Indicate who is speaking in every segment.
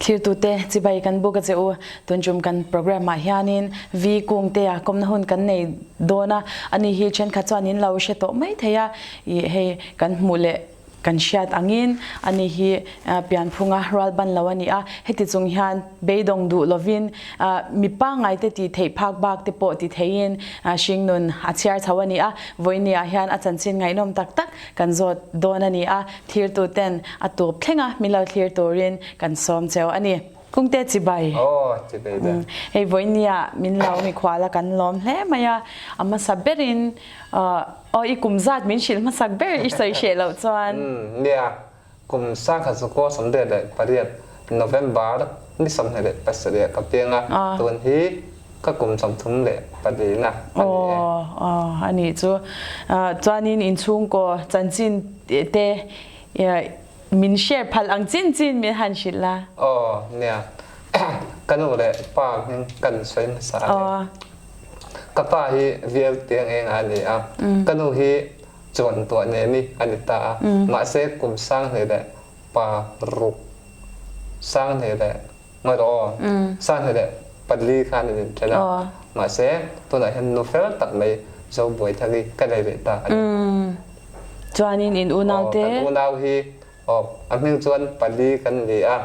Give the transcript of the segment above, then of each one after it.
Speaker 1: Thlirtute chibai kan buk a che u. Tuntum kan program ah hianin Vi Kungtea kawmna hun kan nei dawn a, ani hi thenkhat chuan in lo hre tawh mai thei a, ih hei kan hmuh leh kan hriat angin ani hi pianphunga rual ban lo a ni a, heti chung hian beidawng duh lovin mi pangngaite tih theih phak bak te pawh ti theiin hringnun a chhiar chho a ni a, vawinia hian a chanchin ngaihnawm tak tak kan zawt dawn a ni a, thirtuten a tawp thlenga min lo thlir turin kan sawm cheu a ni. Kungte chibai.
Speaker 2: Aw, chibai ber.
Speaker 1: Hei vawinia min lo mikhual a kan lawm hle mai a, a hmasa berin aw i kum zat min hrilh hmasak ber i sawi hreh loh chuan.
Speaker 2: Nia, kum sangkhat zakua 88 November ni 27 ah ka piang a, tun hi ka kum 34 na a ni e.
Speaker 1: Aw, aw, a nih chu. Chuanin inchhungkaw chanchin te Min share phal ang chin chin min han hrilh la.
Speaker 2: Aw nia. Ka nu leh pa hming kan sawi hmasa a ni. Ka pa hi vial tiang eng a ni a. Ka nu hi chuan tuah nemi a ni ta a. Mahse kum sanghnih leh pa ruk sanghnih leh ngawi rawh aw. Sanghnih leh pali khan an inṭhen a. Mahse tunah hian nu fel tak mai Zobuaithari ka nei leh ta a ni.
Speaker 1: Chuanin in unau te?
Speaker 2: Kan unau hi aw a hming chuan pali kan ni a,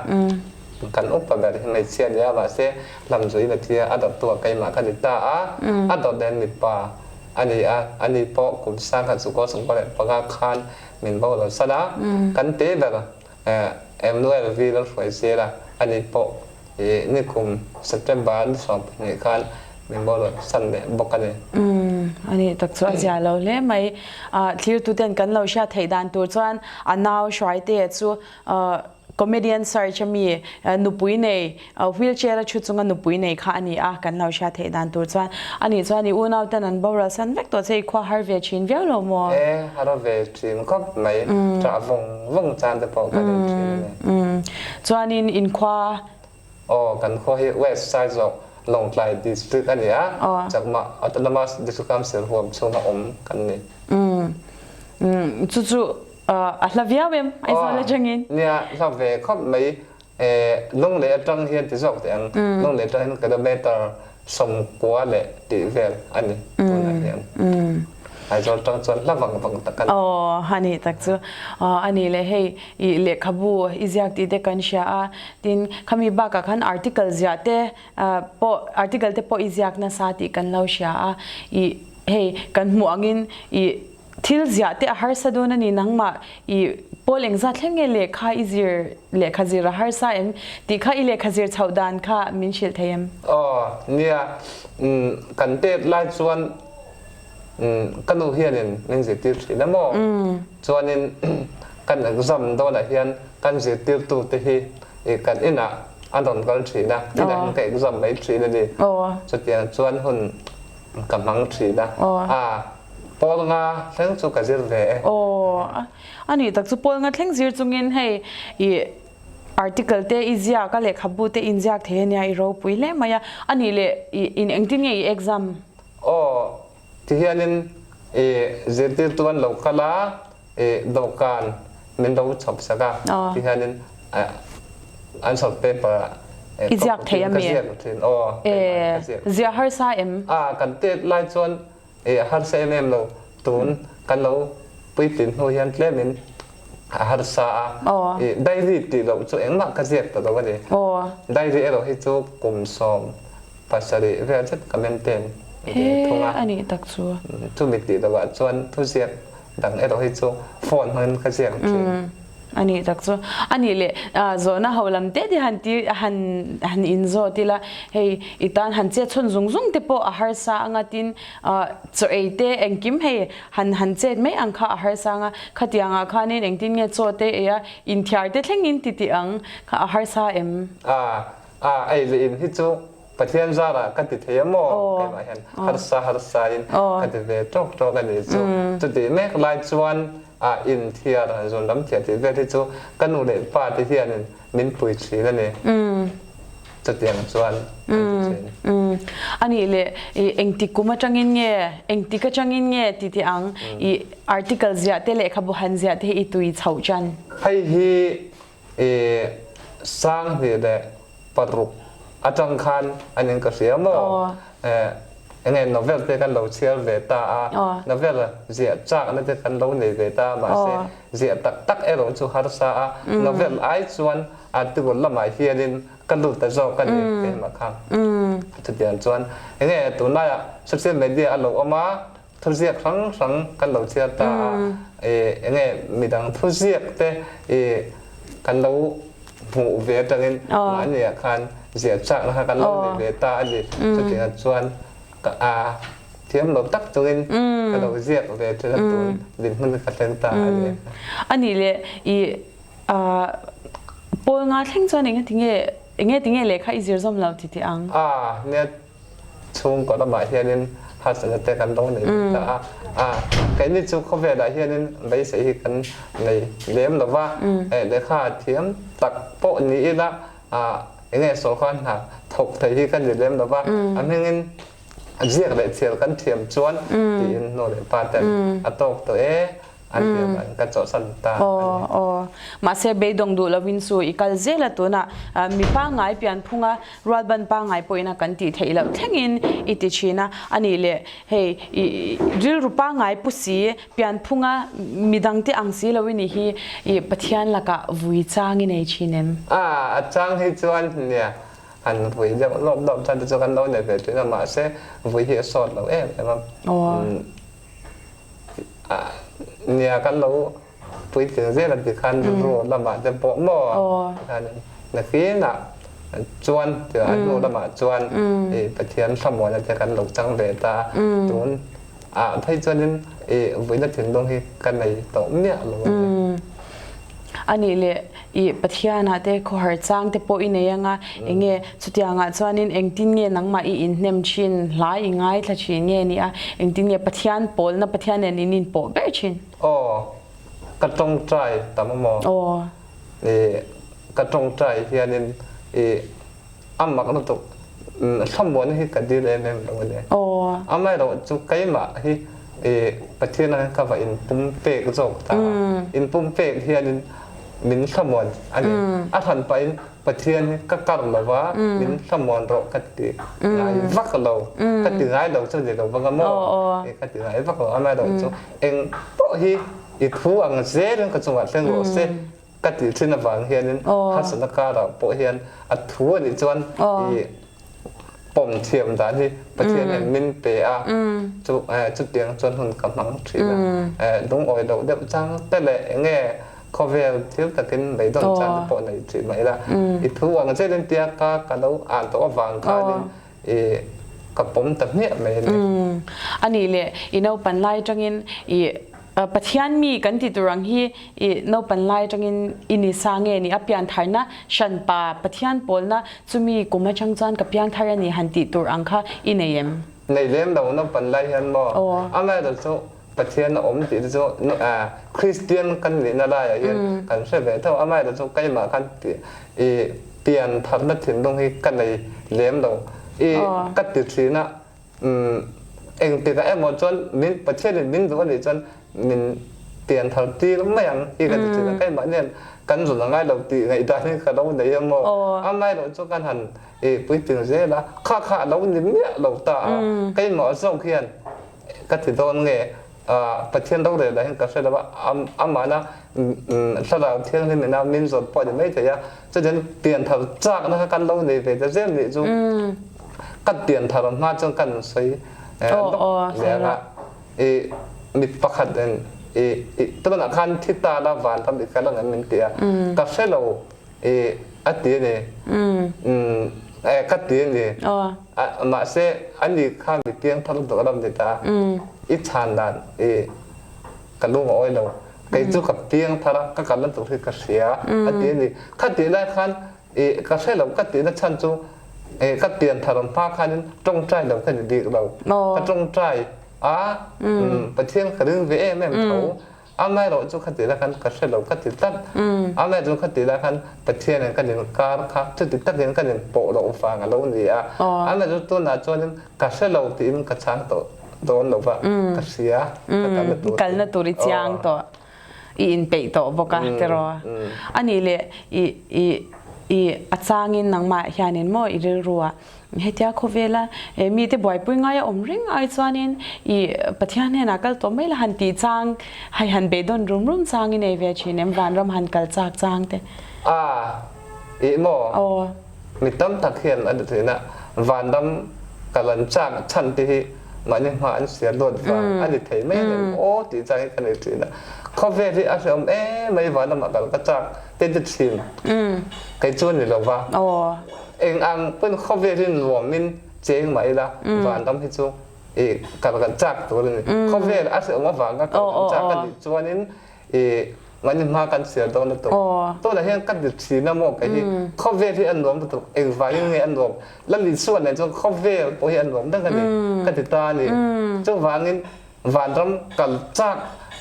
Speaker 2: kan upa ber hi hmeichhia a ni a, mahse lamzuin a thi a, a dawttu ah keimah ka ni ta a, a dawt nen mipa a ni a, ani pawh kum sangkhat sukua 95 khan min boral san a, kan te ber Emmanuel V Lalhruai zel a, ani pawh i nikum September ni 12 khan min boruak san leh bawk a ni.
Speaker 1: Umm, a nih tak chu a zia lo hle mai. Thlirtuten kan lo hriat theih dan tur chuan a nau Hruaitea chu comedian search a mi nupui nei, wheelchair a thu chunga nupui nei kha a ni a, kan lo hriat theih dan tur chuan. A nih chuan i unauten an boral san vek tawh che i khua har ve thin viau lo maw?
Speaker 2: E, har ve thin khawp mai, ṭah vawng vawng chan te pawh ka nei thin a
Speaker 1: ni. Chuanin in khua?
Speaker 2: Aw, kan khua hi West Saizawk, Lawngtlai District a ni a, Chakma Autonomous District Council huam chhunga awm kan ni.
Speaker 1: Chu chu a hla viau em Aizawl atangin?
Speaker 2: Nia, hla ve khawp mai. Lunglei atang hian ti zawk teh ang, Lunglei atang hian kilometer 90 leh tih vel a ni tunah hian. Aizawl atang chuan hla vang vang tak a ni.
Speaker 1: Aw, a nih tak chu. A nih leh hei i lehkhabu i ziak tih te kan hria a, tin khami bakah khan article ziah te pawh article te pawh i ziak nasa tih kan lo hria a, i hei kan hmuh angin i Thil ziah te a harsa dawn a ni, nangmah i pawl engzat thleng nge lehkha i zir, lehkha zir a harsa em tih kha i lehkha zir chhoh dan kha min hrilh thei em?
Speaker 2: Aw, nia, kan tet lai chuan ka nu hianin min zirtir thin a maw? Chuanin kan exam dawnah hian kan zirtirtute hi kan inah an rawn kal thin a, inah hian ka exam mai thin a ni. Chutiang chuan hun ka hmang thin a. A. Pawl nga thleng chu ka zir ve e.
Speaker 1: Aw, a nih tak chu Pawl nga thleng zir chungin hei i article te i ziak a lehkhabu te in ziak thei ania i ropui hle mai a, a nih leh i in engtin nge i exam?
Speaker 2: Aw, tihianin i zirtirtu an lo kal a, i dawhkan min lo chhawp sak a, tihianin an chhawp paper ah
Speaker 1: I ziak thei a mi?
Speaker 2: Ka ziak thin, aw,
Speaker 1: keimah in ka ziak. Ziah harsa em?
Speaker 2: A, kan tet lai chuan I harsa em em lo, tun kan lo puitlin hnu hian tlemin a harsa a, i diary tih loh chu engmah ka ziak ta lo a ni. Diary erawh hi chu kum 17 vel zet ka maintain ve thung a. Chumi tih lohah chuan thuziak dang erawh hi chu phone hmangin ka ziak thin.
Speaker 1: A nih tak chu. A nih leh zawhna ho lam te te han ti han han in zawt ila hei i tan han chet chhun zung zung te pawh a harsa anga tin chaw ei te engkim hei han han chet mai ang kha a harsa anga khatiang ah khanin engtin nge chaw te ei a inthiar te thleng in ti tih ang kha a harsa em?
Speaker 2: A a ei leh in hi chu Pathian zarah ka ti thei a maw? Keimah hian harsa harsa in ka ti ve tawk tawk a nih chu. Chutih mek lai chuan a inthiar zun lam thiah tih vel hi chu ka nu leh pa te hianin min pui thin a ni. Chutiang chuan kan ti thin.
Speaker 1: A nih leh i engtik kum atangin nge, engtik atangin nge ti tih ang i article ziah te lehkhabu han ziah te hi i tui chhoh chan?
Speaker 2: Hei hi i. 26 atang khan an in ka hria maw? Enge novel te kan lo chhiar ve ta a, novel ziah chakna te kan lo nei ve ta a, mahse ziah tak tak erawh chu harsa a, novel ai chuan article lamah hianin ka lut ta zawk a ni keimah kha. Chutiang chuan enge tunlaiah social media a lo awm a, Thuziak hrang hrang kan lo chhiar ta a, enge midang thuziak te kan lo hmuh ve atangin mahniah khan ziah chakna kha kan lo nei ve ta a ni. Chutiangah chuan a thiam lo tak chungin ka lo ziak ve thin a, tun dinhmun ka thleng ta a ni.
Speaker 1: A nih leh i pawl nga thleng chuan enge tinge enge tinge lehkha i zir zawm lo ti teh ang?
Speaker 2: A nia Chhungkaw lamah hianin harsatna te kan lo nei ve ta a, a keini chu khawvelah hianin beisei hi kan nei lem lo va, lehkha thiam tak pawh ni ila enge sawrkar hna thawk thei hi kan ni lem lo va, a hmingin ziak leh chhiar kan thiam chuan tiin nu leh pa ten a tawk tawh e. An hliam an ka chawhsan ta a ni.
Speaker 1: Aw aw. Mahse beidawng duh lovin chu i kal zel a tunah mi pangngai pianphunga rualban pangngai pawhin a kan tih theih loh thlengin i ti thin a. A nih leh hei i rilru pangngai pu si pianphunga midangte ang si lo i nih hi i Pathian lakah vui chang i nei thin em?
Speaker 2: A, a chang hi chuan nia han vui deuh lawp lawp chuan te chu kan lo nei ve thin a mahse vui hi a sawt lo em em a.
Speaker 1: Aw.
Speaker 2: Nia kan lo puitling zel a ti khan rilru lamah te pawh maw nakinah chuan a hnu lamah chuan i Pathian thlamuanna te kan lo chang ve ta tun ah phei chuanin i vuina thinlung hi ka nei tawh miah lo a ni.
Speaker 1: Anih leh I Pathianah te khawhar chang te pawh i nei anga, enge chutiangah chuanin engtin nge nangmah i inhnem thin, hla i ngaithla thin nge ni a, engtin nge Pathian pawlna Pathian nen in inpawh ber thin?
Speaker 2: Aw, ka tawngtai tam amaw?
Speaker 1: Aw.
Speaker 2: I ka tawngtai hianin i a mak lutuk thlamuanna hi ka dil em em lo a ni.
Speaker 1: Aw.
Speaker 2: Amaherawh chu keimah hi i Pathian ah hian ka va inpum pek zawk ta a, inpum pek hianin min thlamuan a ni. A hran pahin Pathian hi ka kar lo va, min thlamuan rawh ka ti ngai vak lo. Ka ti ngai lo chu ni lo vang a maw? Ka ti ngai vak lo. Amaherawh chu eng pawh hi i thu ang zelin ka chungah thleng rawh se ka tih thin avang hianin harsatna karah pawh hian a thu a nih chuan i pawm thiam dan hi Pathian hian min pe a, chu chutiang chuan hun ka hmang thin a, lungawi loh deuh chang te leh enge khawvel thil takin beidawn chang te pawh nei thin mah ila i thu ang zelin tia ka ka lo an tawh avang khanin i ka pawm ta hmiah mai a ni.
Speaker 1: A nih leh i naupan lai atangin i Pathian mi kan ti tur ang hi i naupan lai atangin i ni sa nge ni a piantharna hranpa Pathian pawlna chumi kum atang chuan ka piangthar a ni han tih tur ang kha i nei em?
Speaker 2: Nei lem lo naupan lai hian maw amaherawh chu Pathian a awm tih te chu Kristian kan nihna laiah hian kan hre ve tho amaherawh chu keimah khan i piantharna thinlung hi ka nei lem lo i ka ti thin a Engtikah emaw chuan min Pathianin min duh a nih chuan min pian thar tir mai ang hi ka ti thin a, keimah hian kan zun a ngai lo tih ngaihdan hi ka lo nei em aw. Amaherawh chu kan han i puitling zel a, kha kha a lo ni miah lo ta a, keimah zawk hian ka ti dawn nge Pathian rorel ah hian ka hre lo a, amahna thlarau thianghlim ina min zawt pawh a ni maithei a, Chutin pianthar chakna kha kan lo nei ve ta zel nih chu kan pianthar hma chuan kan sawi lawk leh a i mi pakhat in i tunah khan thi ta la van ram i kal ang em min ti a ka hre lo i a ti a ni ka ti a ni mahse ani kha mi piangthar lutuk a lo ni ta i chhan dan i ka lung a awi lo. Kei chu ka piang thar a, ka kalna tur hi ka hria a ti a ni. Kha tih lai khan i ka hre lo ka tihna chhan chu i ka pian thar hma khanin tawngtai lo ka ni bik lo. Ka tawngtai a, Pathian ka ring ve em em tho. Amaherawh chu kha tih lai khan ka hre lo ka ti tlat. Amaherawh chu kha tih lai khan Pathianin ka inkar kha chuti takin ka inpawh loh vang a lo ni a. Amaherawh chu tunah chuanin Ka hre lo tiin ka chhang tawh dawn lo va, ka hria, ka kalna tur
Speaker 1: hi. Kalna tur i chiang tawh, i inpeih tawh bawk a tiraw? A nih leh i i. I a changin nangmah hianin maw i rilru ah hetia khawvela mite buaipui ngai a awm reng ai chuanin i Pathian hnenah kal tawh mai la han tih chang hei han beidawn rum rum chang i nei ve thin em vanram han kal chak chang te.
Speaker 2: A ih maw?
Speaker 1: Aw.
Speaker 2: Mi tam tak hian an ti thin a, vanram kal an chak chhan te hi mahni hma an siar dawt vang a ni thei mai em aw tih chang hi ka nei thin a. Khawvel hi a hrehawm em mai vanramah kal ka chak te ti thin. Kei chu a ni lo va. Eng ang pawn khawvel hi nuamin cheng mah ila vanram hi chu i kal kan chak tur a ni. Khawvel a hrehawm avanga kal kan chak a nih chuanin i mahni hma kan sial dawn lutuk. Tunah hian ka ti thin a maw kei hi khawvel hi a nuam lutuk engvangin nge a nuam la Isua nen chuan khawvel pawh hi a nuam deuh a ni ka ti ta a ni. Chuvangin vanram kal chak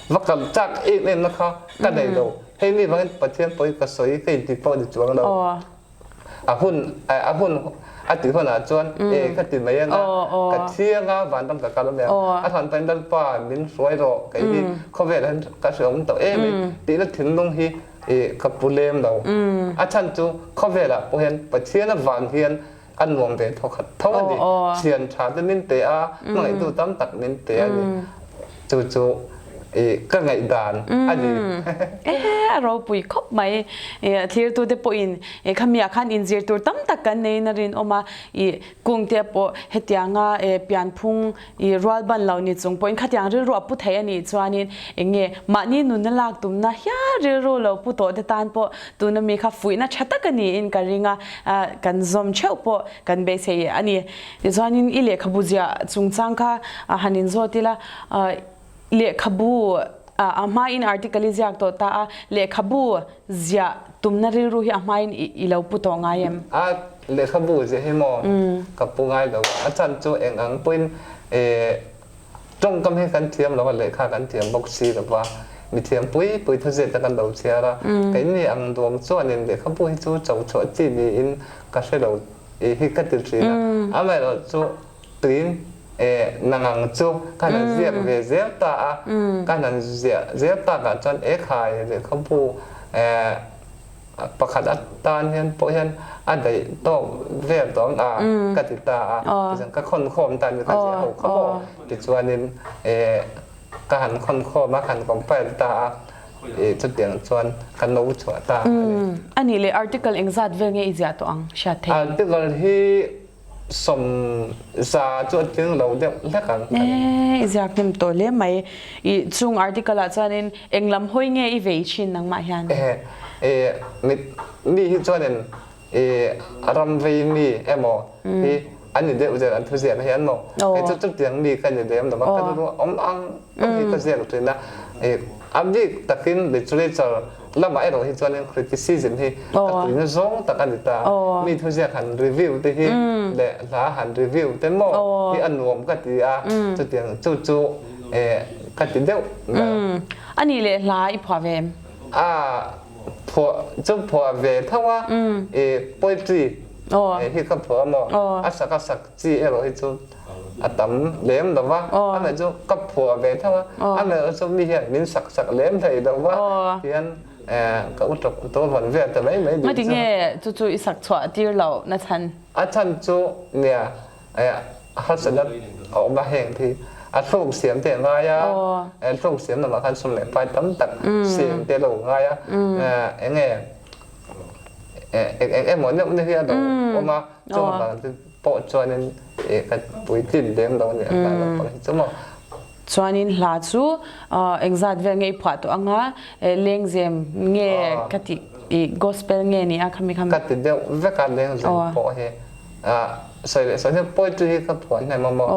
Speaker 2: va kal chak em em na kha ka nei lo. Hei mi vangin Pathian pawh hi ka sawi ka inti pawh a ni chuang lo. A hun a hun a tih hunah chuan e ka ti mai anga ka thiang a vanram ka kal mai a a thlan pahin Lalpa min hruai rawh kei hi khawvel ah hian ka hreawm tawh em mai tihna thinlung hi i ka pu lem lo. A chhan chu khawvel ah pawh hian Pathian avang hian a nuam ve thaw khat tho a ni. Thian tha te min pe a, hmangaihtu tam tak min pe a ni. Chu chu i ka ngaihdan a ni.
Speaker 1: A ropui khawp mai. Thirtute pawhin khamiah khan inzir tur tam tak kan neiin a rinawm a, i kungte pawh hetianga pianphung i rual ban lo ni chung pawhin khatiang rilru a pu thei a nih chuanin eng nge mahni nunna lak tumna hial rilru lo pu tawh te tan pawh tuna mi kha fuihna tha tak a niin ka ring a, kan zawm theuh pawh kan beisei a ni. Tichuanin i lehkhabu ziah chungchang kha han inzawt ila, lehkhabu a hmain article i ziak tawh ta a, lehkhabu ziah tumna rilru hi a hmain i lo pu tawh ngai em?
Speaker 2: A lehkhabu ziah hi maw ka pu ngai lo a, a chhan chu eng ang pawhin tawngkam hi kan thiam lo a, lehkha kan thiam bawk si lo va, mi thiam pui pui thuziak te kan lo chhiar a, keini ang duang chuanin lehkhabu hi chu cho chhuah chi niin ka hre lo tih hi ka ti thin a, amaherawhchu tuin e nangang chu ka han ziak ve zel ta a, ka han ziah zel takah chuan e khai lehkhabu e pakhat atan hian pawh hian a daih tawk vel tawh ang a ka ti ta a, tichuan ka khawn khawm ta ni ka ziah ho kha maw tichuanin e ka han khawn khawm a, ka han compile ta a. Chutiang chuan kan lo chhuah ta a ni.
Speaker 1: A nih leh article engzat vel nge i ziah tawh ang hriat theih?
Speaker 2: Article hi 100 chu a tling lo deuh hlek ang.
Speaker 1: E, i ziak hnem tawh hle mai. I chung article ah chuanin eng lam hawi nge i vei thin nangmah hian?
Speaker 2: E, mi hi chuanin i ram vei mi emaw hi an ni deuh zel an thuziak hian maw kei chu chutiang mi ka ni lem lo va ka rilru awm ang ang hi ka ziak thin a i a bik takin literature lamah erawh hi chuanin criticism hi ka tuina zawng tak a ni ta mi thuziak han review te hi leh hla han review te maw hi a nuam ka ti a chutiang chu chu ka ti deuh ber.
Speaker 1: A nih leh hla i phuah ve em?
Speaker 2: A phuah chu phuah ve tho a, i poetry hi ka phuah a maw, a sak a sak chi erawh hi chu a tam lem lo va, amah chu ka phuah ve tho a, amah chu mi hian min sak sak lem thei lo va, tihian ka u tawp tur vawn vel ta mai mai
Speaker 1: ding chu. Ngatinge chu chu i sak chhuah tir loh na chhan?
Speaker 2: A chhan chu nia harsatna a awm a heng thi a thluk siam te a ngai a thluk siam lamah khan sum leh pai tam tak siam te lo ngai a enge eng eng emaw neuh neuh hi a lo awm a chung avang te pawh chuanin ka puitlin lem lo a ni a hla lampang hi chu maw.
Speaker 1: Chuanin hla chu engzat vel nge i phuah tawh anga lengzem nge ka tih i gospel nge ni a khami khami.
Speaker 2: Ka ti deuh vek a lengzem pawh hi sawi leh sawi hian poetry hi ka phuah hnem a maw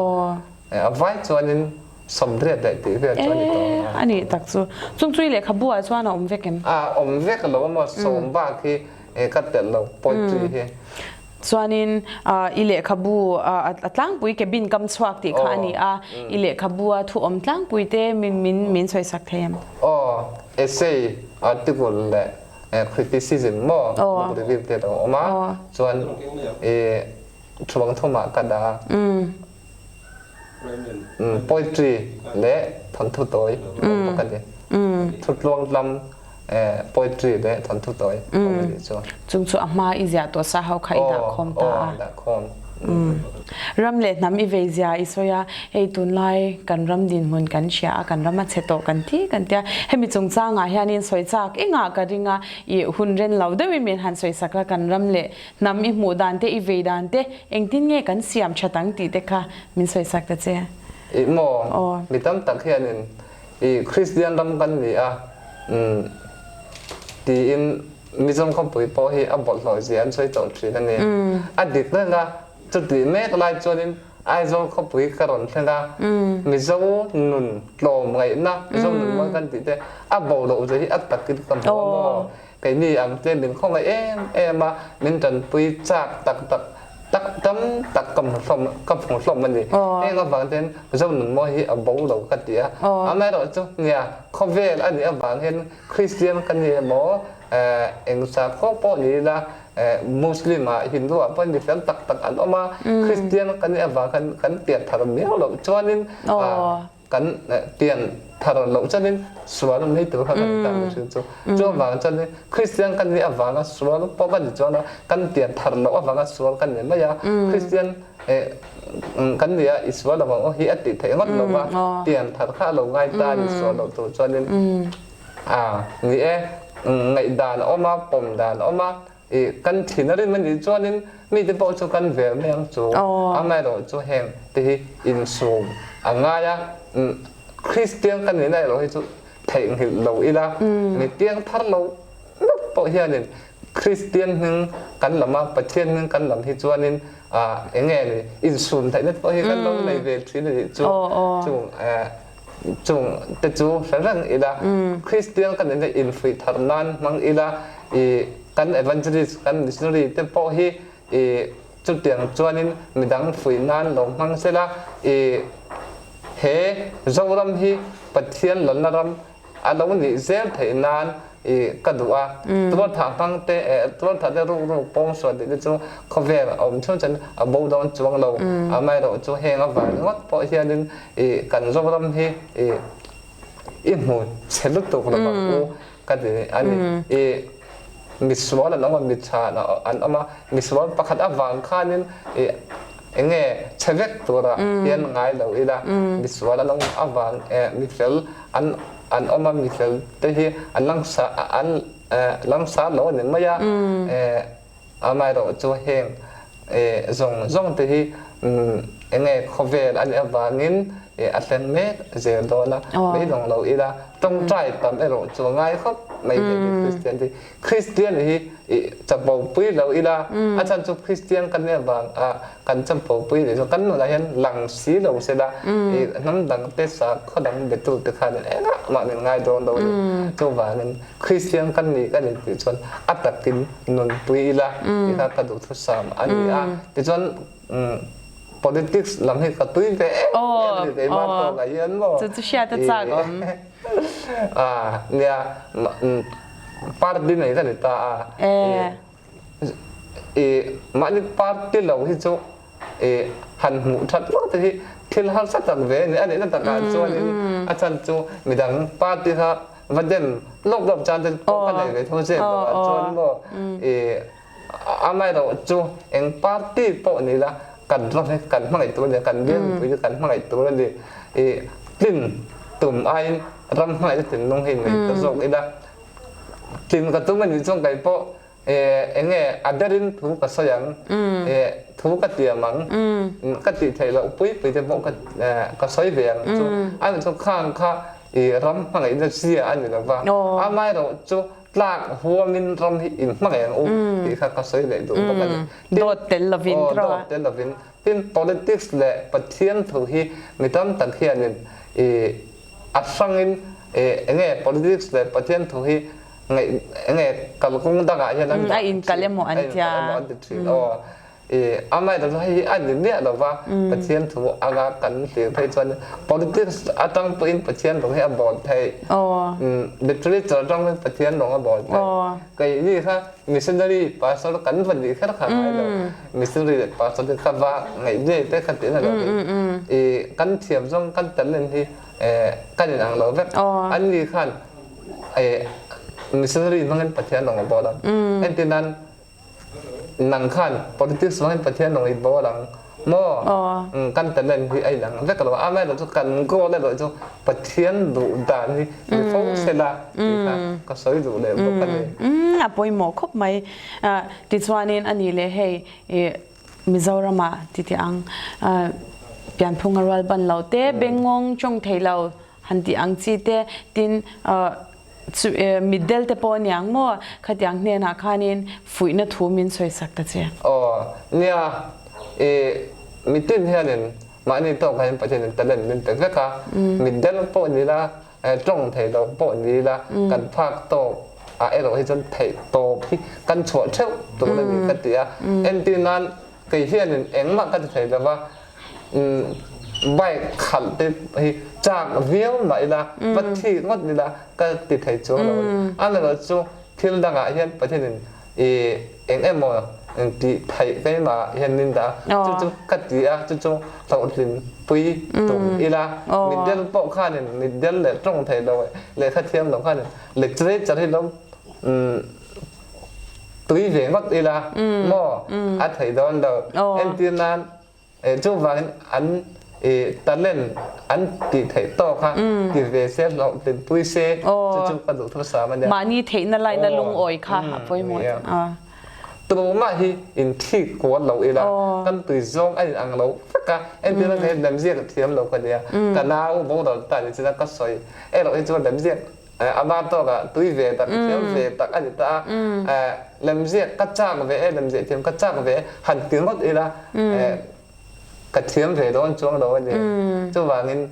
Speaker 2: a vai chuanin 80 leh tih vel chu a ni tawh ang
Speaker 1: a. A nih tak chu. Chung chu i lehkhabu ah chuan a awm vek em?
Speaker 2: A awm vek lo a maw sawm bak hi ka telh lo poetry hi.
Speaker 1: Chuanin i lehkhabu a tlangpui cabin kam chhuak tih kha a ni a, i lehkhabu a thu awm tlangpui te min min min sawisak thei em?
Speaker 2: Aw, essay, article leh criticism maw book review te lo awm a, chuan i thuang thumah ka dah a, poetry leh thawnthu tawi a awm bawk a ni. Thutluang lam. Poetry leh thawnthu tawi awm a nih chu.
Speaker 1: Chung chu a hma i ziah tawh sa ho kha i dah khawm ta a.
Speaker 2: Aw, dah khawm.
Speaker 1: Ram leh hnam i vei zia i sawi a, hei tunlai kan ram dinhmun kan hria a, kan ram a chhe tawh kan ti kan tia. Hemi chungchangah hianin sawi chak engah ka ring a, i hun ren lo deuhin min han sawi sak la, kan ram leh hnam i hmuh dan te, i vei dan te, engtin nge kan siam that ang tih te kha min sawi sak ta che.
Speaker 2: Ih maw, mi tam tak hianin I Kristian ram kan ni a, umm tiin Mizo khawpui pawh hi a bawlhhlawh zia an sawi tawh thin a ni. A dik reng a, chutih mek lai chuanin Aizawl khawpui ka rawn thleng a, Mizo nun tlawm ngaihna, Mizo nun mawi kan tih te a bo loh zia hi a takin ka hmu a maw? Keini ang te min khawngaih em em a, min tanpui chak tak tak tak tam tak ka hmu hlawm ka hmu hlawm a ni. Heng avang te hian Zonunmawi hi a bo lo ka ti a. Amaherawhchu nia khawvel a nih avang hian Kristian ka ni emaw eng sakhaw pawh ni ila Muslim ah Hindu ah pawh mi fel tak tak an awm a, Kristian ka nih avang khan kan pian thar miau loh chuanin kan pian thar loh chuanin sual mai tur kha kan tan mihring chu chu avang chuanin Kristian kan nih avanga sual pawh kan ni chuan a kan pian thar loh avanga sual kan ni mai a Kristian kan nia i sual avang aw hi a tih theih ngawt lo va pian thar kha a lo ngai ta ni sual loh tur chuanin a ni e ngaihdan a awm a pawm dan a awm a I kan thin a rim a nih chuanin mite pawh chu kan vel mai ang chu. Amaherawh chu heng te hi insum a ngai a, Kristian kan nihna erawh hi chu theihnghilh lo ila, mi piang thar lo meuh pawh hianin Kristian hming kan lam a, Pathian hming kan lam hi chuanin eng nge ni insum theihna te pawh hi kan lo nei ve thin a nih chu. Chung chung te chu hre reng ila, Kristian kan nihna infuih thar nan hmang ila, I kan evangelist kan missionary te pawh hi i chutiang chuanin midang fuih nan lo hmang sela i he Zoram hi Pathian lalna ram a lo nih zel theih nan i ka duh a. Tualthah hmang te tualthah te ruk ruk pawng sual tih te chu khawvel a awm chhung chuan a bo dawn chuang lo. Amaherawh chu heng avang ringawt pawh hianin i kan Zoram hi i i hmu chhe lutuk lo ang u. Ka ti a ni. I misual an awm a, mitha an awm a, misual pakhat avang khanin i enge chhe vek tura hian ngai lo ila, misual an awm avang mifel an an awm a, mifel te hi an langsa an langsa lo a ni mai a. Amaherawh chu heng zawng zawng te hi enge khawvel a nih avangin a thleng mek zel dawn a, beidawng lo ila tawngtai tam erawh chu a ngai khawp mai ve ni Kristian te hi. Kristian hi chapo pui lo ila a chhan chu Kristian kan nih avang a kan chapo pui leh chuan kan nunah hian lang si lo sela hnam dang te sakhaw dang betu te khan engah mah min ngai dawn lo a ni. Chuvangin Kristian kan nih kan intih chuan a takin nunpui ila tih kha ka duhthusam a ni a. Tichuan politics lam hi ka tui ve em em a ni keimah tawkah hian maw.
Speaker 1: Chu chu hriat a chak awm.
Speaker 2: A nia party nei ka ni ta a. I mahni party lo hi chu i han hmuh that vak te hi thil harsa tak ve a ni. A nihna takah chuanin a chhan chu midang party kha va dem lawk lawk chan te pawh ka nei ve tho zel lo ah chuan maw i amaherawh chu eng party pawh ni la kan ram hi kan hmangaih tur a ni kan bial mipui hi kan hmangaih tur a ni i tlin tum aiin ram hmangaihna thinlung hi nei ta zawk ila tlin ka tum a nih chuan kei pawh Eng nge a berin thu ka sawi ang, thu ka tiam ang, ka tih theih loh pui pui te pawh ka sawi ve ang chu. A nih chu khang kha i ram hmangaihna zia a ni lo va, amaherawh chu tlak huamin ram hi in hmangaih ang u tih kha ka sawi leh duh bawk a ni.
Speaker 1: Dawt tel lovin
Speaker 2: tiraw? Dawt tel lovin. Tin, politics leh Pathian thu hi mi tam tak hianin i a hrangin eng nge politics leh Pathian thu hi ngaih enge kalkawng dangah hian an
Speaker 1: a inkal emaw an tia
Speaker 2: a inkal emaw an ti thin aw i amaherawhchu hei hi a ni miah lova Pathian thu anga kan hlir phei chuan politics atang pawhin Pathian rawng hi a bawl theih literature atang pawhin Pathian rawng a bawl theih keini kha missionary pastor kan va nih kher kha ngai lo missionary leh pastor te kha va ngaih ve te kha tih na lo hi i kan thiam zawng kan talent hi kan inang lo vek an ni khan. Missionary hmangin Pathian rawng a bawl ang. Entir nan nang khan politics hmangin Pathian rawng i bawl ang maw? Kan talent hi a inang vek lo a, amaherawh chu kan goal erawh chu Pathian duh dan hi ni fo sela tih kha ka sawi duh leh bawk a ni.
Speaker 1: A pawimawh khawp mai. Tichuanin a nih leh hei Mizoramah ti teh ang pianphung a rual ban lo te, bengngawng tawng thei lo han tih ang chi te, tin mitdel te pawh a niang maw? Khatiang hnenah khanin fuihna thu min sawisak ta che.
Speaker 2: Aw, nia, i mitin hianin mahni tawk hian Pathianin talent min pe vek a, mitdel pawh ni la, tawng thei lo pawh ni la, kan phak tawk ah erawh hi chuan theih tawp hi kan chhuah theuh tur a ni ka ti a. Entir nan kei hianin engmah ka ti thei lo va, bike khalh te hi chak viau mah ila, va thik ngawt ila ka ti thei chuang lo a ni. Amaherawh chu thil dangah hian Pathianin i eng emaw tih theih keimah hian min dah a, chu chu ka ti a, chu chu hlawhtlin pui tum ila, mitdel pawh khanin mitdel leh tawng thei lo lehkha thiam lo khanin literature hi lo tui ve ngawt ila maw a theih dawn lo. Entir nan Chuvangin an talent an tih theih tawk a, ti ve se, hlawhtlinpui se, chu chu ka duh thusam a nia.
Speaker 1: Mahni theihna laina lungawi kha a pawimawh.
Speaker 2: Tumah hi inthik kual lo ila, kan tui zawng a inang lo vek a, entirna kha hi lemziak thiam lo ka nia, ka nau boral ta ni china ka sawi erawh hi chuan lemziak Ama tawkah tui ve tak, thiam ve tak a ni ta a. Lemziak ka chak ve e, lemziah thiam ka chak ve e, han ti ngawt ila ka thiam ve dawn chuang lo a ni. Chuvangin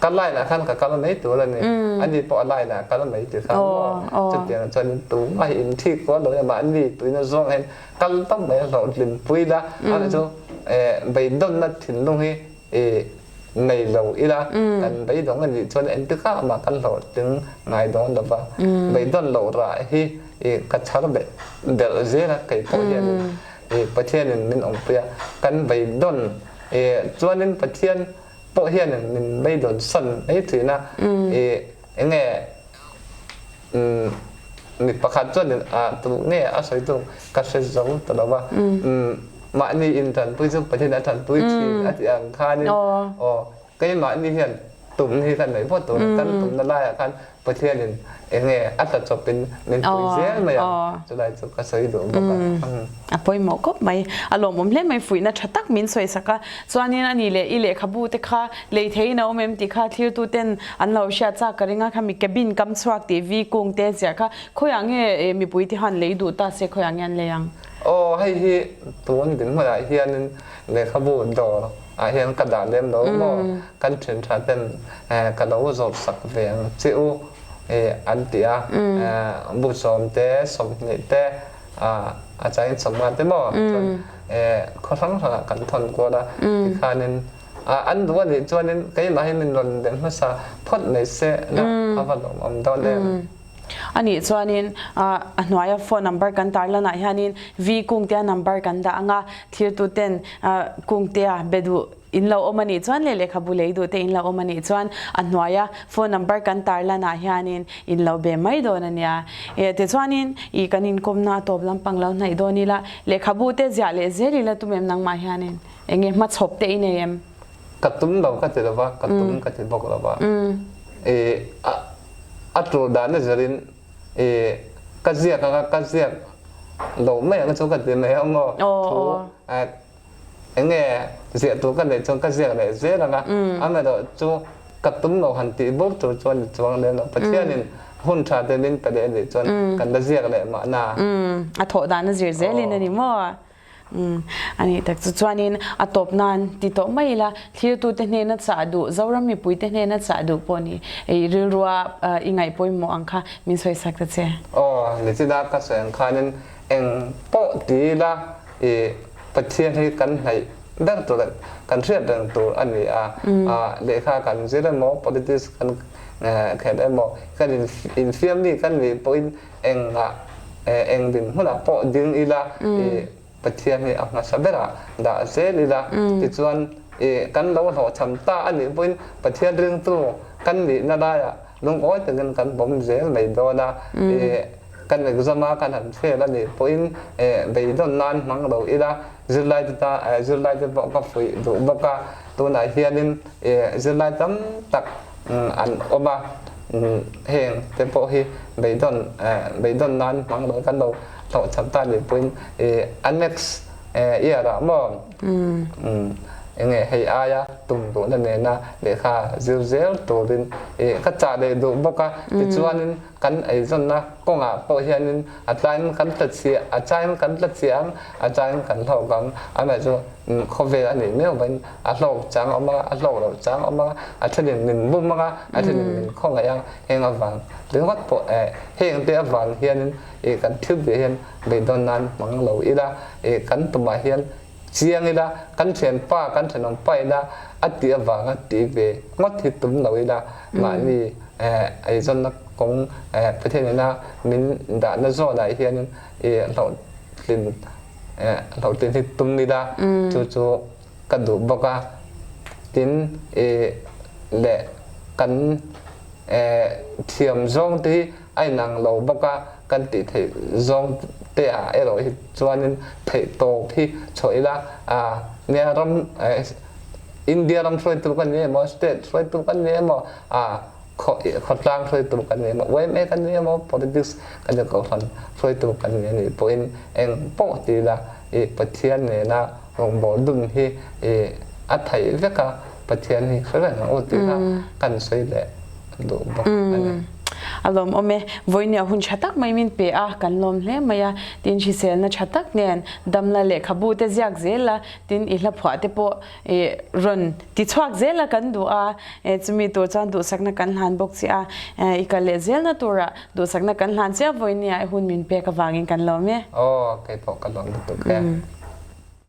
Speaker 2: ka line ah khan ka kal mai tur a ni. Ani pawh a line ah a kal mai ti kha maw? Chutiang chuan tumah hi inthik kual lo ila mahni tuina zawng hian kal tak mai a hlawhtlinpui la. Amah chu beidawnna thinlung hi I nei lo ila kan beidawng a nih chuan engtikah mah kan hlawhtling ngai dawn lo va. Beidawn loh rah hi i ka chhar belh zel a, kei pawh hianin i Pathianin min awmpui a, kan beidawn i chuanin Pathian pawh hianin min beidawn san mai thin a, i enge Mi pakhat chuan tu nge a sawi chu ka hre zo ta lo va, mahni intanpui chu Pathian a tanpui thin a tih ang khanin aw keimahni hian tum hi kan neih phawt tur a, kan tumna laiah khan Pathianin eng nge a tla chawpin min pui zel mai ang, chulai chu ka sawi duh bawk a.
Speaker 1: A pawimawh khawp mai, a lawmawm hle mai, fuihna tha tak min sawi sak a, chuanin a ni leh i lehkhabu te kha lei theiin a awm em tih kha thlirtu ten an lo hriat chak ka ring a, khami cabin kam chhuak tih vi kung te ziah kha khawiah nge mipui te han lei duh ta se khawiah nge an lei ang?
Speaker 2: Aw hei hi tun dinhmunah hianin lehkhabu dawr ah hian ka dah lem lo maw, kan thian tha ten ka lo zawrh sak ve ang che u an ti a, bu sawm te 20 te a changin sawmnga te maw chuan khaw hrang hrangah kan thawn kual a tikhanin an duh a nih chuanin keimah hi min rawn bem hmasa phawt mai se la a va lawmawm dawn em.
Speaker 1: A nih chuanin a hnuaia phone number kan tarlanah hianin V Kungtea number kan dah anga thirtuten Kungtea be duh In lo awm a nih chuan leh lehkhabu lei duh te in lo awm a nih chuan a hnuaia phone number kan tarlan ah hianin in lo be mai dawn a nia. E tichuanin i kan inkawmna a tawp lampang lo hnaih dawn ila lehkhabu te ziah leh zel ila tum em nangmah hianin eng nge hmachhawp te i nei em?
Speaker 2: Ka tum lo ka ti lo va, ka tum ka ti bawk lo va. E a tul dan a zirin e ka ziak anga ka ziak lo mai ang chu ka ti mai ang aw thu Eng nge ziah tur ka neih chuan ka ziak leh zel ang a, amaherawh chu ka tum lo han tih bur tur chuan ni chuang lem lo. Pathianin hun tha te min pe leh anih chuan kan la ziak leh mahna.
Speaker 1: A thawh dan a zir zelin a ni maw? A nih tak chu chuanin a tawp nan ti tawh mai ila, thlirtute hnena chah duh, Zoram mipuite hnena chah duh pawh ni i rilrua i ngaih pawimawh ang kha min sawisak ta che.
Speaker 2: Aw, nichina ka sawi ang khanin eng pawh ti ila I Pathian hi kan hnaih ber tur leh kan hriat reng tur a ni a, lehkha kan zir emaw, politics kan khelh emaw, kan infiam mi kan nih pawhin engah eng dinhmunah pawh ding ila i Pathian hi a hmasa berah dah zel ila, tichuan i kan lo hlawhchham ta a nih pawhin Pathian ringtu kan nihna laiah. Lungawi takin kan pawm zel mai dawn a, ih kan exam a kan han fail a nih pawhin eh beidawn nan hmang lo ila, zirlai te ta eh zirlai te pawh ka fuih duh bawk a, tunah hianin ih zirlai tam tak an awm a, heng te pawh hi beidawn eh beidawn nan hmang lo kan lo hlawhchham ta nih pawhin ih a next eh year ah maw Enge hei aia tum duhna nena lehkha zir zel turin ih ka chah leh duh bawk a, tichuanin kan eizawnna kawngah pawh hianin a tlaiin kan tla chhiah, a chaiin kan tla chhiah ang, a chaiin kan hlawk ang, amaherawhchu khawvel a nih miau vain a hlawk chang a awm a, a hlawk loh chang a awm a, a thenin min bum ang a, a thenin min khawngaih ang, heng avang ringawt pawh eh heng te avang hianin ih kan thil tih hian beidawn nan hmang lo ila ih kan tumah hian Chiang ila, kan thianpa, kan thenawm pa ina a tih avanga tih ve ngawt hi tum lo ila, mahni eizawnna kawng Pathian ina min dahna zawnah hianin i hlawhtlin hlawhtlin hi tum ila, chu chu ka duh bawk a. Tin, i leh kan thiam zawng te hi a inang lo bawk a, kan tih theih zawng te ah erawh hi chuanin theih tawp hi chhuah ila, nia ram India ram hruaitu kan ni emaw, state hruaitu kan ni emaw, khawtlang hruaitu kan ni emaw, yma kan ni emaw, politics kan ni kohhran hruaitu kan ni anih pawhin eng pawh ti ila i Pathian nena rawngbawl dun hi i a theih vek a, Pathian hi hre reng ang u tih kha kan sawi leh duh bawk a ni.
Speaker 1: A lawmawm e, vawinia hun tha tak mai min pe a, kan lawm hle mai a, tin hriselna tha tak nen damla lehkhabu te ziak zel a, tin i hla phuah te pawh i rawn ti chhuak zel a kan duh a, chumi tur chuan duhsakna kan hlan bawk che a, i kal leh zelna turah duhsakna kan hlan chiah vawinia i hun min pek avangin kan lawm e.
Speaker 2: Aw, keipawh ka lawm lutuk e.